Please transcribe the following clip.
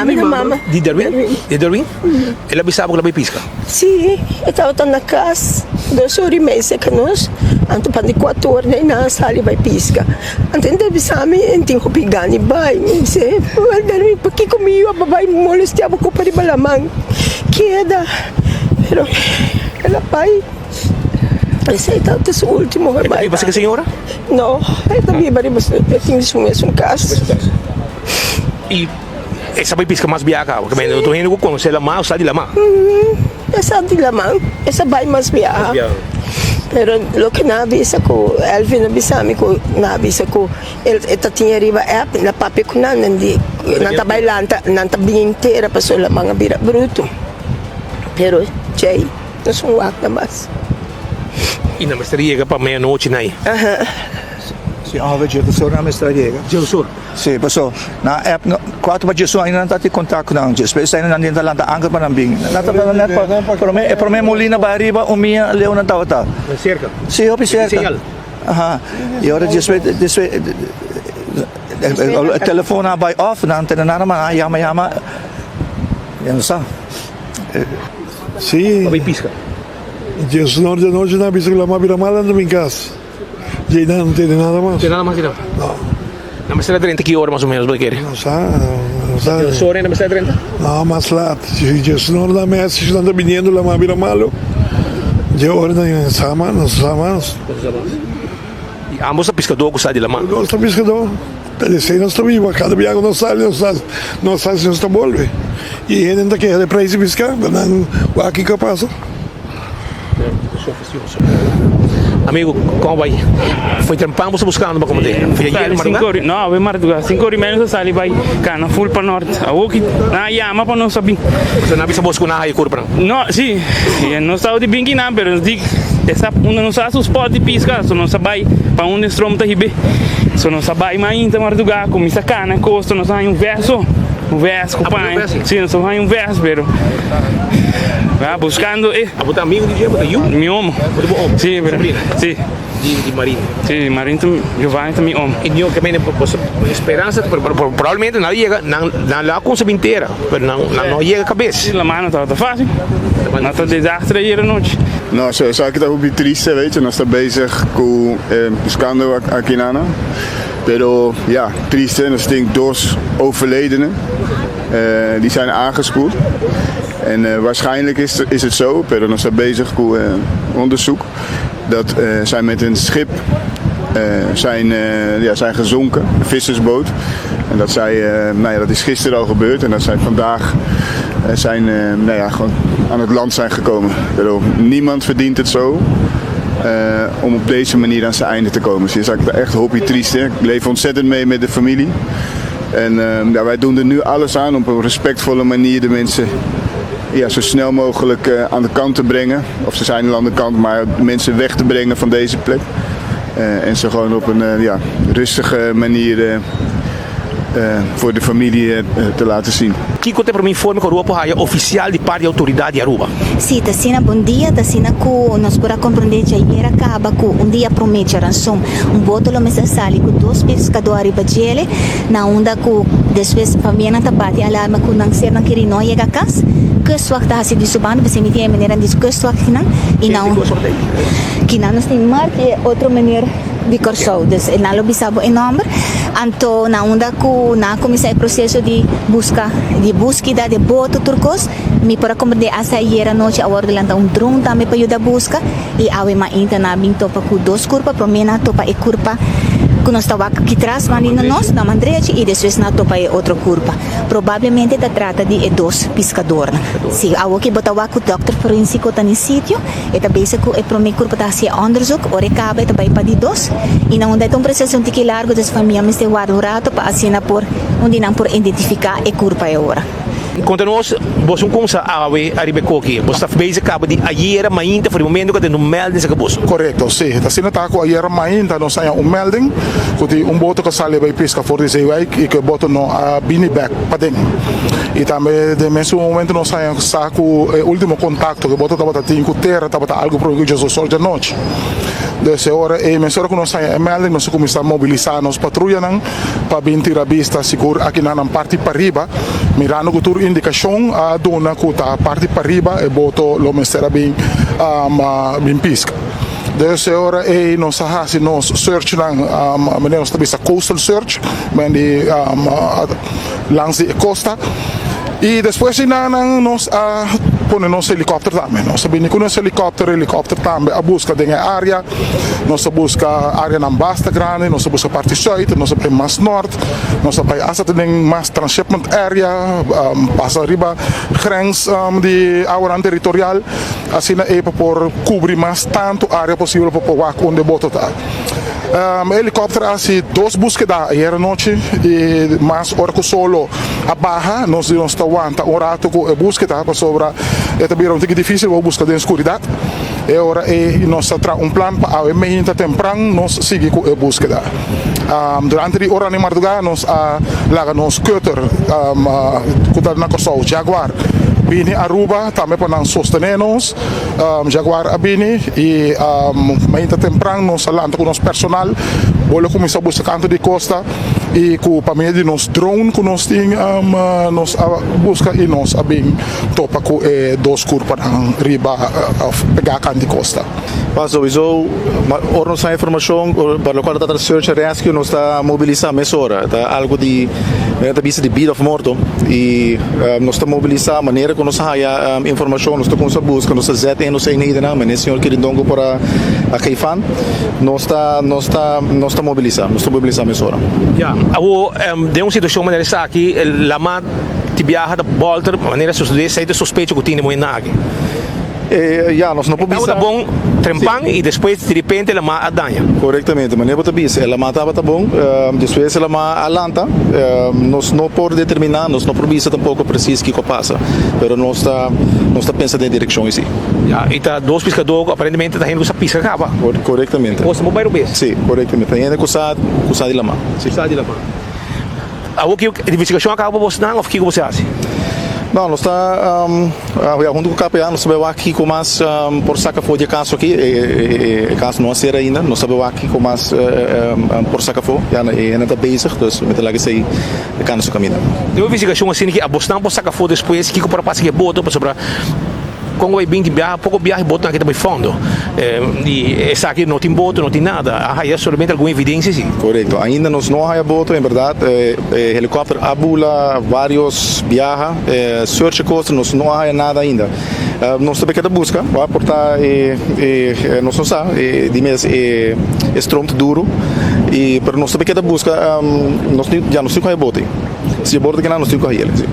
Ami ta mama. Di Derwin? Di Derwin? El a bisa bo ku el a bai piska? Sí, e tabata na kas dos ora i mei serka nos, anto pa di kuater ora den nan a sali bai piska. Anto e ta bisa mi e tin hopi gana di bai. Mi bis'é, Wel Derwin, pakiko mi yu a bai molestia bo kopa riba laman? Keda. Pero el a bai. Esei tabata su ultimo E ta biba serka señora? No, e ta biba riba su, e tin su mesun kas. I e sa bai piska mas biaha kaba? Pasobra no tur hende ku konosé laman o sa di laman. E sa di laman, e sa bai mas biaha. Pero loke nan a bisa ku Elvin a bisa mi ku nan a bisa ku el e ta tin riba app, nan a papia ku nan, nan di nan ta bai lanta, nan ta bin entera pasobra laman a bira brutu. Pero djei. Nos un wak na mas. I nan mester yega pa meianochi nai. Si ove djesor nan mester a yega. Djesor? Si, paso nan app no kuater pa djesor ainda nan ta tin kontak ku nan. Despues ainda nan ta lanta anker pa nan bin. Nan ta bira net pa prome e prome molina bai ariba un mia leu nan tabata. Serka? Si, hopi serka. Señal? Aha. I ora despues despues e telefon a bai off nan tene nada mas nan a yama yama ya no sa. Sí. Pa bay pisca. Djesnor di anochi nan a bisa ku la mabira mal nan ta bin kas. Djei nan no tene nada mas. No tene nada mas djei nan? No. Nan mester a drenta ki ora mas o menos bo ta kere? No sa, no sa. Djesor nan mester a drenta? No, mas lat. Si djesnor nan message nan ta biniendo la mabira malo, dje ora nan sa mas, no sa mas. No sa mas. I ambos ta piskadó ku sa di laman? Nos ta piskadó. Ta esei nos ta biba. Kada bia ku nos sali nos sa nos sa si nos ta bolbe. I e hende ta keha di preis di piská, pero nan wak kiko a pasa. Amigo, komo bai? Foi trempan bo sta buskando pa komo te? Foi ayer mardugá? No, awe mardugá. Sinku ora i menos a sali bai kana ful pa nort. Awo ki nan a yama pa nos a bin. So nan a bisa bos ku nan a haya kurpanan? No, si. Nos tabata di bin kinan, pero nos di e sa unda nos sa su spot di piska, so nos a bai pa unda e strom ta hib'é. So nos a bai mainta mardugá, kuminsá kana kosta, nos a haña un vès so, un vès ku paña. Si, nos a haña un vès, pero ya buskando e. Abo ta amigu di dje? Bo ta yu? Mi omo. Bo ta bo omo? Si, pero Sobrino? Si. Di Marin? Si, Marin ta, Giovanni ta mi omo. I ño ke mene bo speransa, probablemente nan a yega, nan nan lo a kumsa bin tera, pero nan nan no a yega kabes. Si, laman no tabata fásil. Nan ta desastre ayer anochi. No, so esaki ta hopi triste, weet je, nos ta bezig cu buscando akinana, pero ja, triste, nos tin dos overledenen die zijn aangespoeld en waarschijnlijk is is het zo, pero nos ta bezig cu onderzoek, dat zij met een schip zijn ja, zijn gezonken, een vissersboot, en dat zij, nou ja, dat is gisteren al gebeurd en dat zij vandaag zijn, nou ja, gewoon aan het land zijn gekomen. Pero niemand verdient het zo om op deze manier aan zijn einde te komen. Dus ik ben echt hopi triest. Ik leef ontzettend mee met de familie. En ja, wij doen er nu alles aan om op een respectvolle manier de mensen ja, zo snel mogelijk aan de kant te brengen. Of ze zijn al aan de kant, maar de mensen weg te brengen van deze plek. En ze gewoon op een ja, rustige manier voor de familie te laten zien. Kiko ta e prome informe ku Aruba por haya ofisial di parti di outoridat di Aruba? Sí, ta asina. Bon dia. Ta asina ku nos por a komprondé djayer a kaba ku un dia promé djaranson un boto lo mester sali ku dos piskadó ariba djele na unda ku despues famianan ta bati alarma ku nan sernan keri no a yega kas. Kustwacht ta hasi di su banda pasobra mi tin e menernan di kustwachtnan i nan kinan nos tin Mark i e otro mener di Kòrsou. Dus nan lo bisa bo e nòmber. Anto na unda ku nan a kuminsá e proseso di buska, di búskeda di boto tur kos, mi por a komprendé asta ayer anochi a wòrdu lanta un dron tambe pa yuda buska i awe mainta nan a bin topa ku dos kurpa. Promé nan a topa e kurpa ku nos ta wak aki tras banda di nos, na man drechi, i despues nan a topa e otro kurpa. Probablemente ta trata di e dos piskadornan. Si awoki bo ta wak ku dòkter forensiko ta na sitio. E ta bezig ku e promé kurpo ta hasi e òndersuk, ora e kaba e ta bai pa di dos. I na unda e ta un proseso un tiki largu, dus famia mester warda un rato pa asina por un di nan por identifiká e kurpa e ora. Konta nos, boso un kumsa awe ariba e koki? Boso ta bezig kaba di ayera mainta for di momento ku a tende un melding saka boso? Korekto, si. Ta asina ta ku ayera mainta nos haña un melding ku tin un boto ku a sali bai piska for di Zeewijk i ku e boto no a bini bèk paden. I tambe den mesun momento nos haña sa ku e ultimo kontakto ku e boto tabata tin ku tera tabata algu prome ku djesdos or djanochi. Dus e ora ei mesora ku nos haña e melding nos a kuminsá mobilisá nos patruyanan pa bin tira bista sigur aki na nan parti pariba, mirando ku tur indikashon a duna ku ta parti pariba e boto lo mester a bin bin piska. Dus e ora ei nos a hasi nos searchnan, manera nos ta bisa coastal search, men di langs di e kosta. I despues di nan nos a pone nos helikòpter tambe. Nos a bini ku nos helikòpter, helikòpter tambe a buska den e área. Nos a buska áreanan basta grandi, nos a buska parti sùit, nos a bai mas nòrt, nos a bai asta te den mas transshipment area, pasa riba grens di awanan teritorial, asina ei pa por kubri mas tantu área posibel pa por wak unda e boto ta. E helikòpter a hasi dos búskeda ayer anochi i mas ora ku solo a baha nos di nos ta wanta un ratu ku e búskeda pasobra e ta bira un tiki difísil bo buska den skuridat. E ora ei nos ta traha un plan pa awe meinta tempran nos sigui ku e búskeda. Durante di oranan di mardugá nos a laga nos cutter ku ta na Kòrsou, Jaguar, bini Aruba tambe pa nan sostené nos. Jaguar a bini i mainta tempran nos a lanta ku nos personal bo lo kuminsá buska kantu di kosta i ku pa medio di nos drone ku nos tin nos a buska i nos a bin topa ku e dos kurpanan riba òf pegá kantu di kosta. Pas souiso ora nos haña informashon pa lokual ta trata search and rescue nos ta mobilisá mesora. Ta algu di manera ta bisa di bida òf morto i nos ta mobilisá manera ku nos haña informashon nos ta kuminsá buska nos ta zet in nos eenhedennan manera señor Kirindongo por a geefan nos ta nos ta nos ta mobilisá nos ta mobilisá mesora. Ya, awor den un situashon manera esaki lama di biaha ta bòlter manera sosodé esei ta sospecho ku tin den moenan aki. Ya, nos no por bisa. E tabata bon trempan i despues diripente e lamá a daña. Korektamente, manera bo ta bisa, e lamá tabata bon, despues e lamá a lanta. Nos no por determiná, nos no por bisa tampoko presis kiko a pasa, pero nos ta nos ta pensa den e direkshon esei. Ya, i ta dos piskadó ku aparentemente ta hende ku sa piska kaba. Korektamente. Kos ta bo bai robes. Sí, korektamente. Ta hende ku sa ku sa di lamá. Ku sa di lamá. Awor ki investigashon a kaba pa bosnan òf kiko bo a hasi? No, nos ta ya huntu ku KPA nos ta bai wak kiko mas por saka afó di e kaso aki. E kaso no a sera ainda. Nos ta bai wak kiko mas por saka afó. Ya e hende ta bezig, dus mi ta laga esei kana su kaminda. Den un investigashon asina ki abosnan por saka afó despues kiko por a pasa ku e boto pasobra Kon ku bai binti biaha poko biaha e botonan aki ta bai fondo i esaki no tin boto no tin nada a haya solamente algun evidencia si. Korekto ainda nos no a haya boto en berdad e helikòpter a bula varios biaha search e kosta nos no a haya nada ainda nos ta keda buska wak por ta e nos no sa di mes e stroom ta duru i pero nos ta keda buska nos ya nos tin ku haya boto si e boto ta keda nos tin ku haya si.